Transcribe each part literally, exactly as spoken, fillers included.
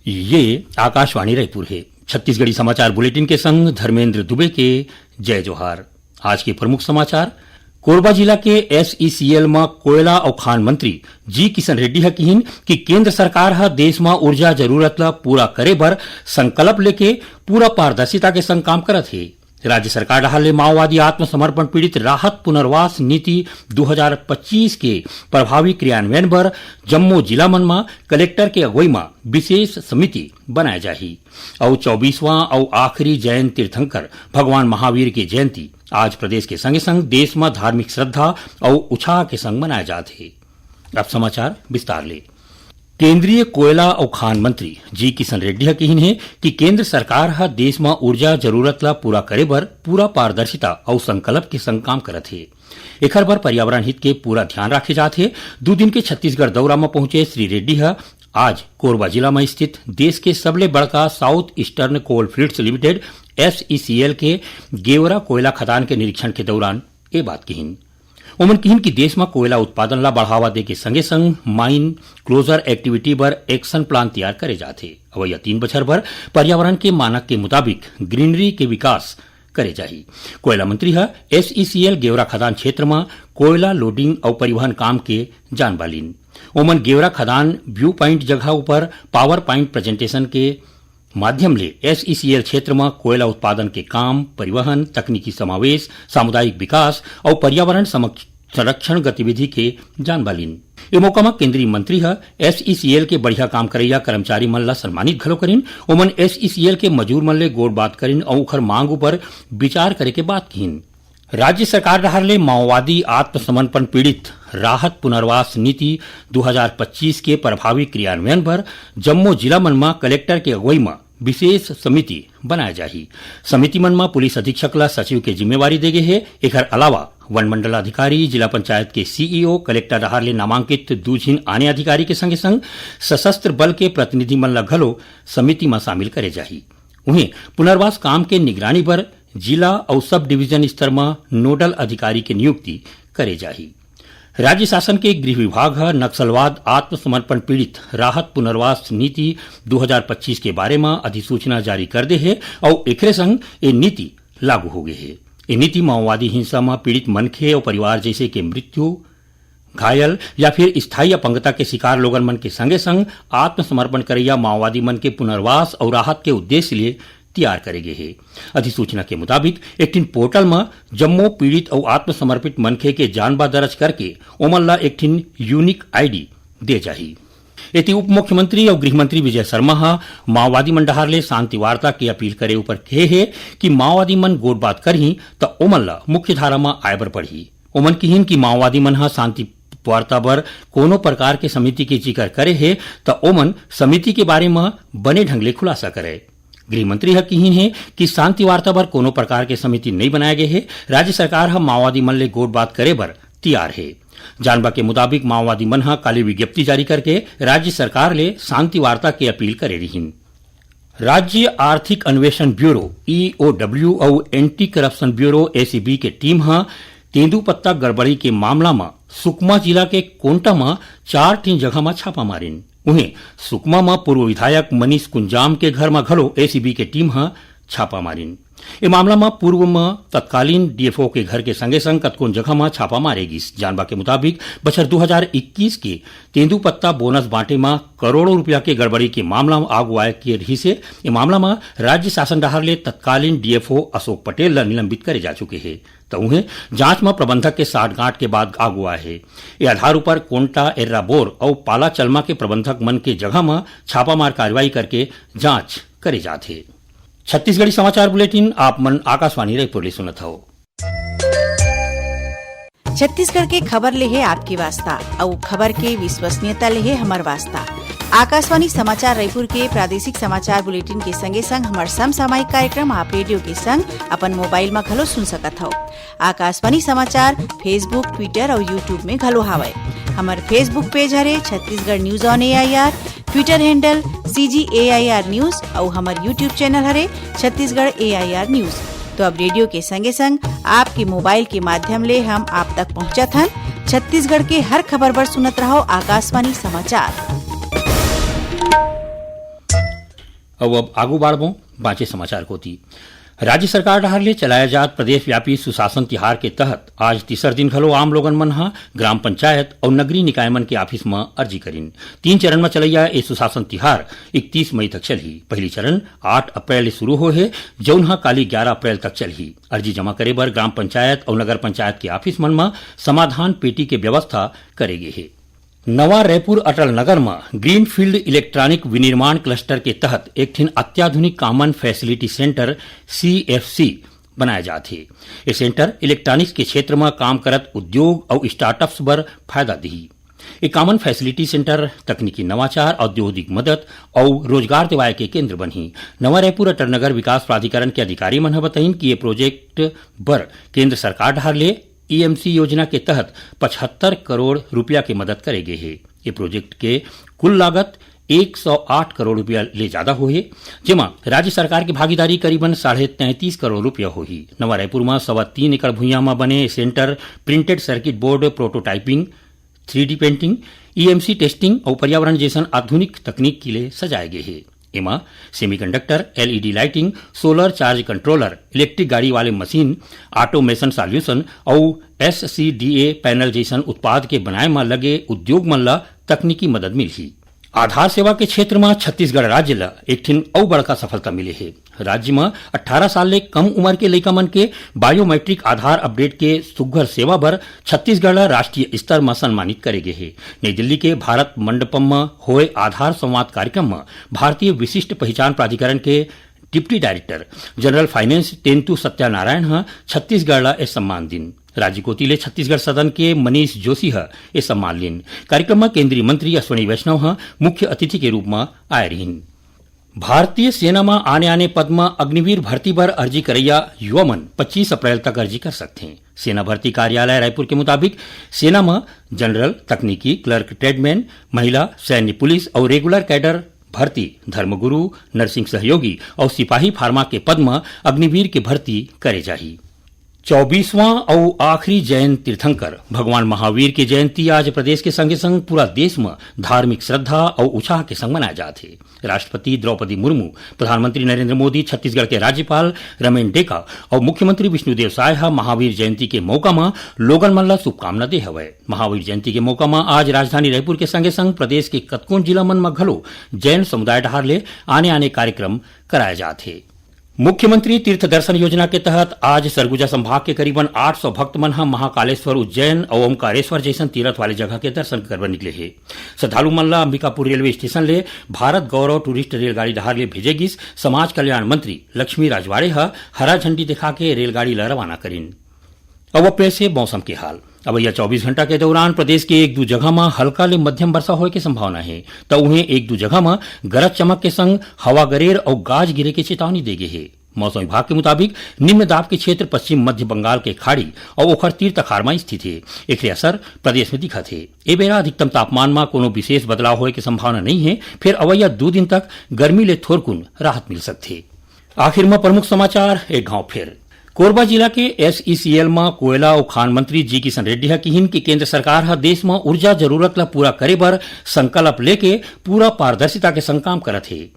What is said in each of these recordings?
ये आकाशवाणी रायपुर हे। छत्तीसगढ़ी समाचार बुलेटिन के संग धर्मेंद्र दुबे के जय जोहार। आज के प्रमुख समाचार। कोरबा जिला के एसईसीएल म कोयला अउ खान मंत्री जी किशन रेड्डी ह किहिन कि केंद्र सरकार ह देश म ऊर्जा जरूरत ल पूरा करे बर संकल्प लेके पूरा पारदर्शिता के संग काम करत हे। राज्य सरकार डहार ले माओवादी आत्मसमर्पण पीड़ित राहत पुनर्वास नीति दू हजार पच्चीस के प्रभावी क्रियान्वयन बर जम्मो जिला मन म कलेक्टर के अगुवई म विशेष समिति बनाए जाही। अउ चौबीसवां अउ आखिरी जैन तीर्थंकर भगवान महावीर के जयंती आज प्रदेश के संगे संग देश म धार्मिक श्रद्धा अउ उत्साह के संग मनाए जात हे। अब समाचार विस्तार ले। केंद्रीय कोयला अउ खान मंत्री जी किशन रेड्डी ह किहिन हे कि केंद्र सरकार ह देश म ऊर्जा जरूरत ल पूरा करे बर पूरा पारदर्शिता अउ संकल्प के संग काम करत हे। एखर बर पर्यावरण हित के पूरा ध्यान राखे जात हे। दू दिन के छत्तीसगढ़ दौरा म पहुंचे श्री रेड्डी ह आज कोरबा जिला म स्थित देश के सबले बड़का साउथ ईस्टर्न कोल फील्ड्स लिमिटेड, एसईसीएल, के गेवरा कोयला खदान के निरीक्षण के दौरान ए बात किहिन। ओमन किहिन कि देश म कोयला उत्पादन ला बढ़ावा दे के संगे संग माइन क्लोजर एक्टिविटी बर एक्शन प्लान तैयार करे जात हे। अवइया तीन बछर बर पर्यावरण के मानक के मुताबिक ग्रीनरी के विकास करे जाही। कोयला मंत्री ह एसईसीएल गेवरा खदान क्षेत्र म कोयला लोडिंग अउ परिवहन काम के जानबा लीन। ओमन गेवरा खदान व्यू पॉइंट जगह उपर पावर पॉइंट प्रेजेंटेशन के माध्यम ले एसईसीएल क्षेत्र म कोयला उत्पादन के काम, परिवहन, तकनीकी समावेश, सामुदायिक विकास अउ पर्यावरण समक्ष-, संरक्षण गतिविधि के जानबा लीन। ए मौका म केंद्रीय मंत्री ह एसईसीएल के बढ़िया काम करइया कर्मचारी मन ल सम्मानित घलो करिन। ओमन एसईसीएल के मजूर मन ले गोठ बात करिन अउ उखर मांग उपर विचार करे के बात किहिन। राज्य सरकार डहार ले माओवादी आत्मसमर्पण पीड़ित राहत पुनर्वास नीति दू हजार पच्चीस के प्रभावी क्रियान्वयन बर जम्मो जिला मन म कलेक्टर के अगुवई म विशेष समिति बनाए जाही। समिति मन म पुलिस अधीक्षक ल सचिव के जिम्मेवारी दे गे हे। एखर अलावा वन मंडलाधिकारी, जिला पंचायत के सीईओ, कलेक्टर डहार ले नामांकित दू झिन आने अधिकारी के संगे संग सशस्त्र बल के प्रतिनिधि मन ल घलो समिति म शामिल करे जाही। उहें, पुनर्वास काम के निगरानी बर जिला अउ सब डिवीजन स्तर म नोडल अधिकारी के नियुक्ति करे जाही। राज्य शासन के गृह विभाग ह नक्सलवाद आत्मसमर्पण पीड़ित राहत पुनर्वास नीति दू हजार पच्चीस के बारे म अधिसूचना जारी कर दे हे अउ एकरे संग ए नीति लागू हो गे हे। ए नीति माओवादी हिंसा म पीड़ित मनखे अउ परिवार जइसे के मृत्यु, घायल या फिर स्थायी अपंगता के शिकार लोगन मन के संगे संग आत्मसमर्पण करइया माओवादी मन के पुनर्वास अउ राहत के उद्देश्य ले तैयार करे गे हे। अधिसूचना के मुताबिक एक ठिन पोर्टल म जम्मो पीड़ित अउ आत्मसमर्पित मनखे के जानबा दर्ज करके ओमन ला एक ठिन यूनिक आईडी दे जाही। एती उप मुख्यमंत्री अउ गृह मंत्री विजय शर्मा ह माओवादी मन डहार ले शांति वार्ता के अपील करे उपर कहे हे कि माओवादी मन गोठ बात करही त ओमन ला मुख्य धारा म आए बर पड़ही। ओमन किहिन कि माओवादी मन ह शांति वार्ता बर कोनो प्रकार के समिति के जिकर करे हे, त ओमन समिति के बारे म बने ढंग ले खुलासा करे। गृह मंत्री ह किहिन हे कि शांति वार्ता बर कोनो प्रकार के समिति नइ बनाए गे हे। राज्य सरकार ह माओवादी मन ले गोठ बात करे बर तियार हे। जानबा के मुताबिक, माओवादी मन ह काली विज्ञप्ति जारी करके राज्य सरकार ले शांति वार्ता के अपील करे रिहिन। राज्य आर्थिक अन्वेषण ब्यूरो, ईओडब्ल्यू, अउ एंटी करप्शन ब्यूरो, एसीबी, के टीम ह तेंदूपत्ता गड़बड़ी के मामला म सुकमा जिला के कोंटा म चार ठिन जगह म छापा मारिन। उहें, सुकमा म पूर्व विधायक मनीष कुंजाम के घर म घलो एसीबी के टीम ह छापा मारिन। ए मामला म पूर्व म तत्कालीन डीएफओ के घर के संगे संग कतकोन जगह म छापा मारे गिस। जानबा के मुताबिक, बछर दू हजार इक्कीस के तेंदूपत्ता बोनस बांटे म करोड़ों रुपया के गड़बड़ी के मामला म आगू आए के रिहिस हे। ए मामला म राज्य शासन डहार ले तत्कालीन डीएफओ अशोक पटेल ल निलंबित करे जा चुके हे। त उहें, जांच म प्रबंधक के साठगांठ के बाद आगू आए हे। ए आधार उपर कोंटा, एर्राबोर अउ पाला चलमा के प्रबंधक मन के जगह म छापामार कार्रवाई करके जांच करे जात हे। छत्तीसगढ़ी समाचार बुलेटिन आप मन आकाशवाणी रायपुर ले सुनत हव। छत्तीसगढ़ के खबर ले हे आपके वास्ता, अउ खबर के विश्वसनीयता ले हे हमर वास्ता। आकाशवाणी समाचार रायपुर के प्रादेशिक समाचार बुलेटिन के संगे संग हमर समसामयिक कार्यक्रम आप रेडियो के संग अपन मोबाइल म घलो सुन सकत हव। आकाशवाणी समाचार Facebook, Twitter अउ YouTube में घलो हावय। हमर Facebook पेज हरे Chhattisgarh news on AIR, Twitter handle CG AIR news अउ हमर YouTube चैनल हरे छत्तीसगढ़ एआईआर न्यूज। तो अब रेडियो के संगे संग आपके मोबाइल के माध्यम ले हम आप तक पहुंचत हन। छत्तीसगढ़ के हर खबर बर सुनत रहव आकाशवाणी समाचार। अउ अब आगू बाढ़बो बांचे समाचार कोति। राज्य सरकार डहार ले चलाए जात प्रदेशव्यापी सुशासन तिहार के तहत आज तीसर दिन घलो आम लोगन मन ह ग्राम पंचायत अउ नगरीय निकाय मन के ऑफिस म अर्जी करिन। तीन चरण म चलइया ए सुशासन तिहार इकतीस मई तक चलही। पहिली चरण आठ अप्रैल ले शुरू होहे, जउन ह काली ग्यारा अप्रैल तक चलही। अर्जी जमा करे बर ग्राम पंचायत अउ नगर पंचायत के ऑफिस मन म समाधान पेटी के व्यवस्था करे गे हे। नवा रायपुर अटल नगर म ग्रीनफील्ड इलेक्ट्रॉनिक विनिर्माण क्लस्टर के तहत एक ठिन अत्याधुनिक कॉमन फैसिलिटी सेंटर, सीएफसी, बनाए जात हे। ये सेंटर इलेक्ट्रॉनिक्स के क्षेत्र म काम करत उद्योग अउ स्टार्टअप्स बर फायदा दिही। ये कॉमन फैसिलिटी सेंटर तकनीकी नवाचार, औद्योगिक मदद अउ रोजगार देवाए के केंद्र बनही। नवा रायपुर अटल नगर विकास प्राधिकरण के अधिकारी मन ह बताइन कि ये प्रोजेक्ट बर केंद्र सरकार डहार ले ईएमसी योजना के तहत पचहत्तर करोड़ रुपया के मदद करे गे हे। ये प्रोजेक्ट के कुल लागत एक सौ आठ करोड़ रुपया ले ज्यादा होही, जेमा राज्य सरकार के भागीदारी करीबन साढ़े तैंतीस करोड़ रुपया होही। नवा रायपुर म सवा तीन एकड़ भुइयां म बने centre printed circuit board, prototyping, three D painting, EMC testing अउ पर्यावरण जैसन आधुनिक तकनीक के लिए सजाए गे हे। एमा semiconductor, LED lighting, solar charge controller, electric गाड़ी वाले मशीन, ऑटोमेशन सॉल्यूशन अउ एससीडीए पैनल जैसन उत्पाद के बनाए म लगे उद्योग मन ल तकनीकी मदद मिलही। आधार सेवा के क्षेत्र म छत्तीसगढ़ राज्य ल एक ठिन अउ बड़का सफलता मिले हे। राज्य म अट्ठारह साल ले कम उम्र के लइका मन के बायोमेट्रिक आधार अपडेट के सुघ्घर सेवा बर छत्तीसगढ़ ल राष्ट्रीय स्तर म सम्मानित करे गे हे। नई दिल्ली के भारत मंडपम म होए आधार संवाद कार्यक्रम म भारतीय विशिष्ट पहचान प्राधिकरण के deputy director general finance Tentu Satyanarayana ह छत्तीसगढ़ ल ए सम्मान दिन। राज्य कोति ले छत्तीसगढ़ सदन के मनीष जोशी ह ए सम्मान लीन। कार्यक्रम म केंद्रीय मंत्री अश्विनी वैष्णव ह मुख्य अतिथि के रूप म आए रहिन। भारतीय सेना म आने-आने पद म अग्निवीर भर्ती बर अर्जी करइया युवा मन पच्चीस अप्रैल तक अर्जी कर सकथे। सेना भर्ती कार्यालय रायपुर के मुताबिक सेना म जनरल, तकनीकी, क्लर्क, ट्रेडमैन, महिला, सैन्य पुलिस अउ रेगुलर कैडर भर्ती, धर्मगुरु, नर्सिंग सहयोगी अउ सिपाही फार्मा के पद म अग्निवीर के भर्ती करे जाही। चौबीसवां अउ आखिरी जैन तीर्थंकर भगवान महावीर के जयंती आज प्रदेश के संगे संग पूरा देश म धार्मिक श्रद्धा अउ उत्साह के संग मनाए जात हे। राष्ट्रपति द्रौपदी मुर्मू, प्रधानमंत्री नरेंद्र मोदी, छत्तीसगढ़ के राज्यपाल रमेन डेका अउ मुख्यमंत्री विष्णुदेव साय ह महावीर जयंती के मौका म लोगन मन ल शुभकामना दे हवय। महावीर जयंती के मौका म आज राजधानी रायपुर के संगे संग प्रदेश के कतकोन जिला मन म घलो जैन समुदाय डहार ले आने-आने कार्यक्रम कराए जात हे। मुख्यमंत्री तीर्थ दर्शन योजना के तहत आज सरगुजा संभाग के करीबन आठ सौ भक्त मन ह महाकालेश्वर, उज्जैन अउ ओमकारेश्वर जैसन तीरथ वाले जगह के दर्शन करबर निकले हे। श्रद्धालु मन ल अंबिकापुर रेलवे स्टेशन ले भारत गौरव टूरिस्ट रेलगाड़ी डहार ले भेजे गिस। समाज कल्याण मंत्री लक्ष्मी राजवाड़े ह हरा झंडी दिखा के रेलगाड़ी ल रवाना करिन। अब पेश हे मौसम के हाल। अवइया चौबीस घंटा के दौरान प्रदेश के एक दू जगह म हल्का ले मध्यम वर्षा होए के संभावना हे, त उहें एक दू जगह म गरज चमक के संग हवा गरेर अउ गाज गिरे के चेतावनी दे गे हे। मौसम विभाग के मुताबिक निम्न दाब के क्षेत्र पश्चिम मध्य बंगाल के खाड़ी अउ ओखर तीर तखार म स्थित हे। एखरे असर प्रदेश में दिखत हे। ए बेरा अधिकतम तापमान म कोनो विशेष बदलाव होए के संभावना नइ हे, फेर अवइया दू दिन तक गर्मी ले थोरकुन राहत मिल सकथे। आखिर म प्रमुख समाचार एक घाव फेर। कोरबा जिला के एसईसीएल म कोयला अउ खान मंत्री जी किशन रेड्डी ह किहिन कि केंद्र सरकार ह देश म ऊर्जा जरूरत ल पूरा करे बर संकल्प लेके पूरा पारदर्शिता के संग काम करत हे।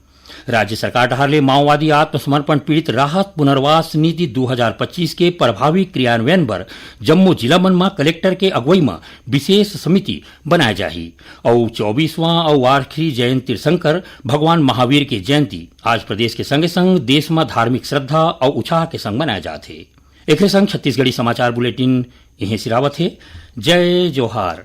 राज्य सरकार डहार ले माओवादी आत्मसमर्पण पीड़ित राहत पुनर्वास नीति दू हजार पच्चीस के प्रभावी क्रियान्वयन बर जम्मो जिला मन म कलेक्टर के अगुवई म विशेष समिति बनाए जाही। अउ चौबीसवां अउ आखिरी जैन तीर्थंकर भगवान महावीर के जयंती आज प्रदेश के संगे संग देश म धार्मिक श्रद्धा अउ उत्साह के संग मनाए जात हे। एकरे संग छत्तीसगढ़ी समाचार बुलेटिन इहें सिरावत हे। जय जोहार।